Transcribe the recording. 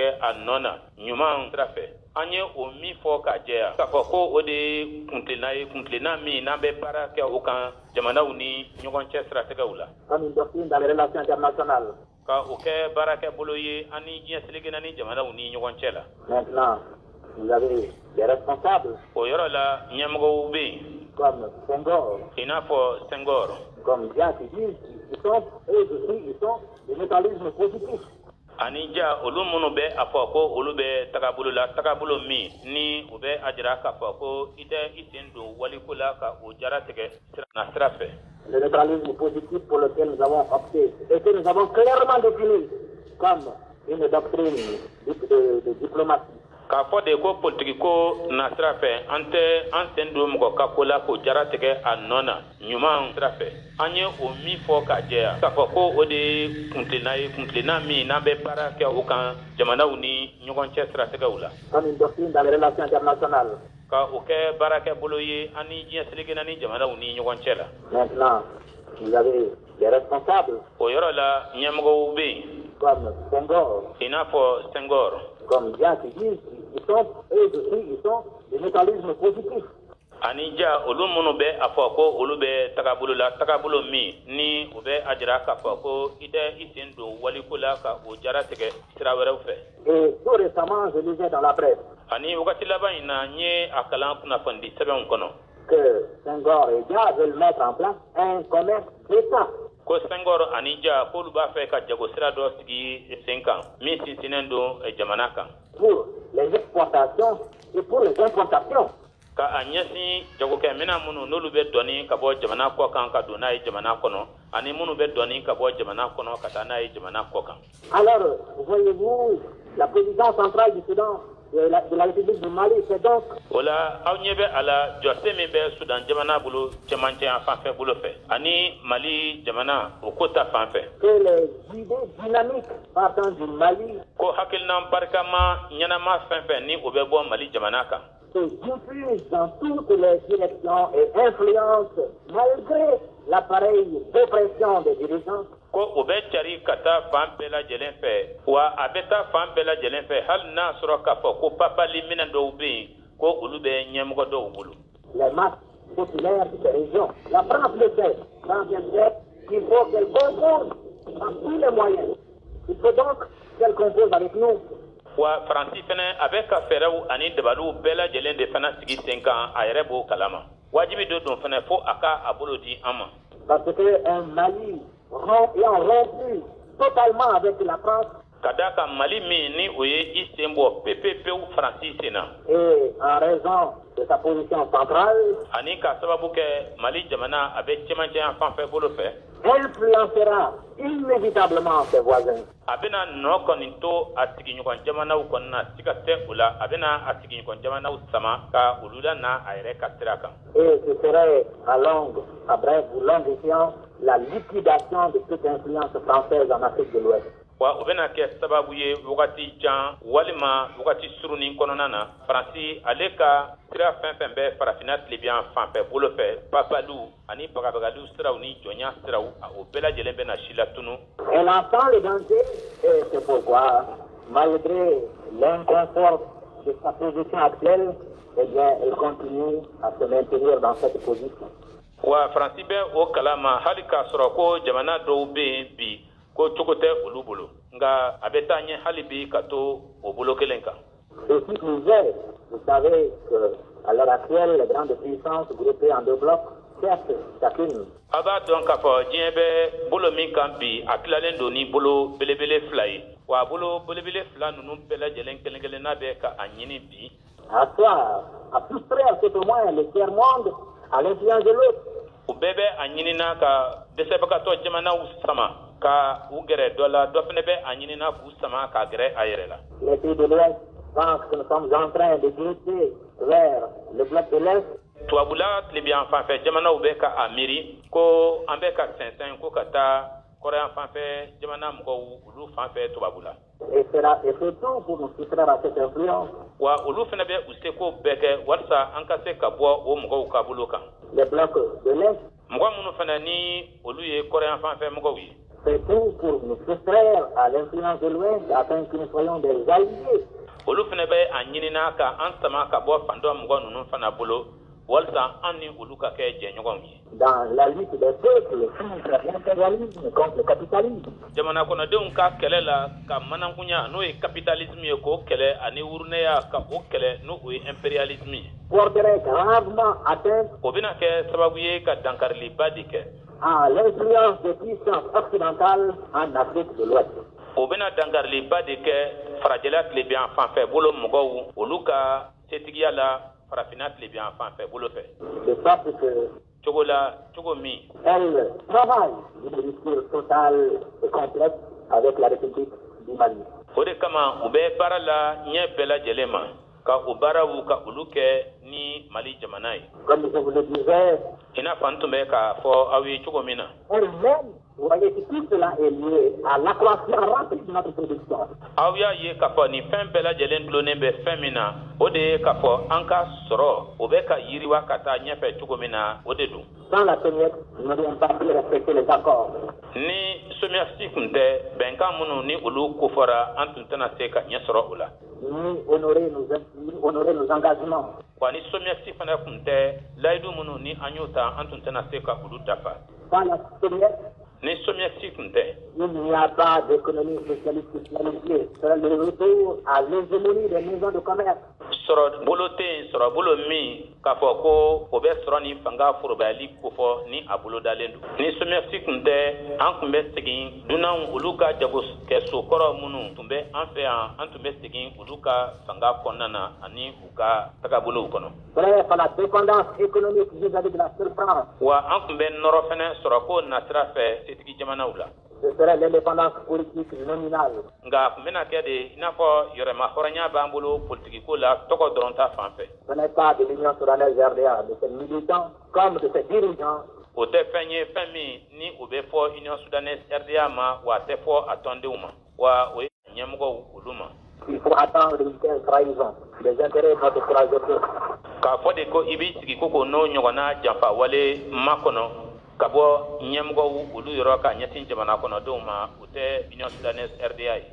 jaratigɛ a nɔ na ɲuman sira fɛ. An ye o min fɔ k'a jɛya k'a fɔ ko o de ye kuntilenna ye, kuntilenna min n'an bɛ baara kɛ o kan jamanaw ni ɲɔgɔn cɛ siratigɛw la, Comme une doctrine dans les relations internationales. ka o kɛ baarakɛ bolo ye an ni diɲɛ seleke naani jamanaw ni ɲɔgɔn cɛ la. Maintenant, vous avez des responsables O yɔrɔ la, ɲɛmɔgɔw bɛ yen comme Senghor, i n'a fɔ Senghor, comme Dia qui disent qu'ils sont, eux aussi, ils sont du neutralisme positif. ani Ja, olu minnu bɛ a fɔ ko olu bɛ tagabolo la, tagabolo min ni u bɛ a jira k'a fɔ ko i tɛ i sen don waliko la ka o jara tigɛ na sira fɛ. Le neutralisme positif pour lequel nous avons opté et que nous avons clairement défini comme une doctrine de diplomatie. K'a fɔ de ko politiki ko nasira fɛ, an tɛ an sen don mɔgɔ ka ko la k'o jara tigɛ a nɔ na ɲuman sira fɛ. An ye o min fɔ k'a jɛya k'a fɔ ko o de ye kuntilenna ye, kuntilenna min n'an bɛ baara kɛ o kan jamanaw ni ɲɔgɔn cɛ siratigɛw la, Comme une doctrine dans les relations internationales. ka o kɛ baarakɛ bolo ye an ni diɲɛ seleke naani jamanaw ni ɲɔgɔn cɛ la. Maintenant, vous avez des responsables O yɔrɔ la, ɲɛmɔgɔw bɛ yen comme Senghor, i n'a fɔ Senghor, comme Dia qui disent qu'ils sont, eux aussi, ils sont du neutralisme positif. ani Ja, olu minnu bɛ a fɔ ko olu bɛ tagabolo la, tagabolo min ni u bɛ a jira k'a fɔ ko i tɛ i sen don waliko la ka o jara tigɛ sira wɛrɛw fɛ. Et tout récemment, je lisais dans la presse Ani wagati laban in na, n ye a kalan kunnafonidi sɛbɛnw kɔnɔ que Senghor et Dia veulent mettre en place un commerce d'État. ko Senghor ani Ja, k'olu b'a fɛ ka jago sira dɔ sigi sen kan min sinsinnen don jamana kan, pour les exportations et pour les importations. ka a ɲɛsin jagokɛminɛn minnu n'olu bɛ dɔɔni ka bɔ jamana kɔ kan ka don n'a ye jamana kɔnɔ, ani minnu bɛ dɔɔni ka bɔ jamana kɔnɔ ka taa n'a ye jamana kɔ kan. Alors, voyez-vous, la position centrale du Soudan, de la République du Mali, c'est donc O la, aw ɲɛ bɛ a la, jɔsen min bɛ Sudan jamana bolo cɛmancɛ yan fanfɛ bolo fɛ ani Mali jamana o ko ta fan fɛ, que les idées dynamiques partant du Mali ko hakilina barikama ɲɛnama fɛn fɛn ni o bɛ bɔ Mali jamana kan, se diffusent dans toutes les directions et influencent, malgré l'appareil d'oppression des dirigeants, ko o bɛ cari ka taa fan bɛɛ lajɛlen fɛ, wa a bɛ taa fan bɛɛ lajɛlen fɛ hali n'a sɔrɔ k'a fɔ ko papali minɛn dɔw bɛ yen ko olu bɛ ɲɛmɔgɔ dɔw bolo. les masses populaires de ces régions. La France le sait. La France sait qu'il faut qu'elle compose par tous les moyens. Il faut donc qu'elle compose avec nous. Wa Faransi fɛnɛ, a bɛ ka fɛɛrɛw ani dabaliw bɛɛ lajɛlen de fana sigi sen kan. A yɛrɛ b'o kalama, wajibi dɔ don fɛnɛ fo a ka a bolo di an ma. Parce qu'un Mali ayant rompu totalement avec la France Ka da kan Mali min ni o ye i sen bɔ pepepewu Faransi sen na, et en raison de sa position centrale, ani ka sababu kɛ Mali jamana a bɛ cɛmancɛ yan fanfɛ bolo fɛ, influencera inévitablement ses voisins. a bɛna nɔ kɔni to a sigiɲɔgɔn jamanaw kɔni na, siga tɛ o la, a bɛna a sigiɲɔgɔn jamanaw sama ka olu la na a yɛrɛ ka sira kan. Et ce serait à longue, à bref ou longue échéance, la liquidation de toute influence française en Afrique de l'Ouest. Wa o bɛna kɛ sababu ye wagati jan walima wagati surunin kɔnɔna na, Faransi ale ka sira fɛn fɛn bɛ Farafinna tilebiyan fanfɛ bolo fɛ, papaliw ani bagabagaliw siraw ni jɔnya siraw, o bɛɛ lajɛlen bɛna si latunu. Elle entend le danger et c'est pourquoi, malgré l'inconfort de sa position actuelle, eh bien, elle continue à se maintenir dans cette position. Wa Faransi bɛ o kalama, hali k'a sɔrɔ ko jamana dɔw bɛ yen bi ko cogo tɛ olu bolo, nka a bɛ taa ɲɛ hali bi ka to o bolo kelen kan. Et qui plus est, vous savez que à l'heure actuelle, les grandes puissances groupées en deux blocs cherchent chacune A b'a dɔn k'a fɔ diɲɛ bɛ bolo min kan bi, a tilalen don ni bolo belebele fila ye. Wa bolo belebele fila ninnu bɛɛ lajɛlen kelen kelenna bɛ ka a ɲini bi à asseoir, à soustraire tout au moins le tiers-monde à l'influence de l'autre. U bɛɛ bɛ a ɲinina ka dɛsɛbagatɔ jamanaw sama ka u gɛrɛ dɔ la, dɔ fana bɛ a ɲinina k'u sama ka gɛrɛ a yɛrɛ la. Les pays de l'Ouest pensent que nous sommes en train de glisser vers le bloc de l'Est. Tubabula tilebiyan fanfɛ jamanaw bɛ ka a miiri ko an bɛ ka sɛnsɛn ko ka taa kɔrɔyan fanfɛ jamana mɔgɔw olu fan fɛ tubabula. Et sera et surtout pour nous soustraire à cette influence. Wa olu fana bɛ u seko bɛɛ kɛ walasa an ka se ka bɔ o mɔgɔw ka bolo kan. Les blocs de l'Est Mɔgɔ minnu fana ni olu ye kɔrɔyan fanfɛ mɔgɔw ye, Fait tout pour nous soustraire à l'influence de l'Ouest afin que nous soyons des alliés. Olu fana bɛ a ɲinina ka an sama ka bɔ fan dɔ mɔgɔ ninnu fana bolo, walisa an ni olu ka kɛ jɛɲɔgɔnw ye. Dans la lutte des peuples contre l'impérialisme, contre le capitalisme. Jamana kɔnɔdenw ka kɛlɛ la ka manankunya, n'o ye capitalisme ye, k'o kɛlɛ, ani wurunɛya, ka o kɛlɛ, n'o o ye impérialisme ye. Porterait gravement atteinte O bɛna kɛ sababu ye ka dankariliba de kɛ à l'influence des puissances occidentales en Afrique de l'Ouest. O bɛna dankariliba de kɛ farajɛla tilebiyan fanfɛ bolo mɔgɔw, olu ka setigiya la farafinna tilebiyan fanfɛ bolo fɛ. De sorte que Cogo la, cogo min elle travaille d'une rupture totale et complète avec la République du Mali. O de kama u bɛ baara la ɲɛ bɛɛ lajɛlen ma ka o baaraw ka olu kɛ ni Mali jamana ye. Comme je vous le disais, I n'a fɔ an tun bɛ k'a fɔ aw ye cogo min na, elle-même, vous voyez que tout cela est lié à l'accroissement rapide de notre production. Aw y'a ye k'a fɔ nin fɛn bɛɛ lajɛlen dulonnen bɛ fɛn min na, o de ye k'a fɔ an ka sɔrɔ, o bɛ ka yiriwa ka taa ɲɛfɛ cogo min na, o de don. Sans la SOMIEX, nous n'aurions pas pu respecter les accords. Ni SOMIEX tun tɛ, bɛnkan minnu ni olu kofɔra, an tun tɛna se ka ɲɛ sɔrɔ o la. Ni honorer nos engagements. Wa ni SOMIEX fana tun tɛ, layidu minnu ni an y'o ta, an tun tɛna se ka olu dafa. Sans la SOMIEX, Ni SOMIEX tun tɛ, il n'y a pas d'économie socialiste planifiée. C'est le retour à l'hégémonie des maisons de commerce. Sɔrɔ bolo tɛ yen, sɔrɔ bolo min k'a fɔ ko o bɛ sɔrɔ ni fanga forobayali kofɔ ni a bolo dalen don. Ni SOMIEX tun tɛ, an tun bɛ segin dunanw olu ka jago kɛso kɔrɔ minnu tun bɛ an fɛ yan, an tun bɛ segin olu ka fanga kɔnɔna na ani u ka tagabolow kɔnɔ. Bref, à la dépendance économique vis-à-vis de la surface. Wa an tun bɛ nɔrɔ fɛnɛ sɔrɔ ko nasira fɛ setigi jamanaw la. Ce serait l'indépendance politique nominale. Nka a tun bɛna kɛ de i n'a fɔ yɛrɛma hɔrɔnya b'an bolo politikiko la tɔgɔ dɔrɔn ta fan fɛ. Ce n'est pas de l'Union soudanaise RDA, de ses militants comme de ses dirigeants, O tɛ fɛn ye, fɛn min ni o bɛ fɔ Union soudanaise RDA ma, wa a tɛ fɔ a tɔndenw ma, wa o ye ɲɛmɔgɔw olu ma. Il faut attendre une telle trahison des intérêts de notre courageux peuple. K'a fɔ de ko i b'i sigi ko k'o n'o ɲɔgɔnna janfa wale makɔnɔ ka bɔ ɲɛmɔgɔw olu yɔrɔ ka ɲɛsin jamana kɔnɔdenw ma, o tɛ Union soudanaise RDA ye.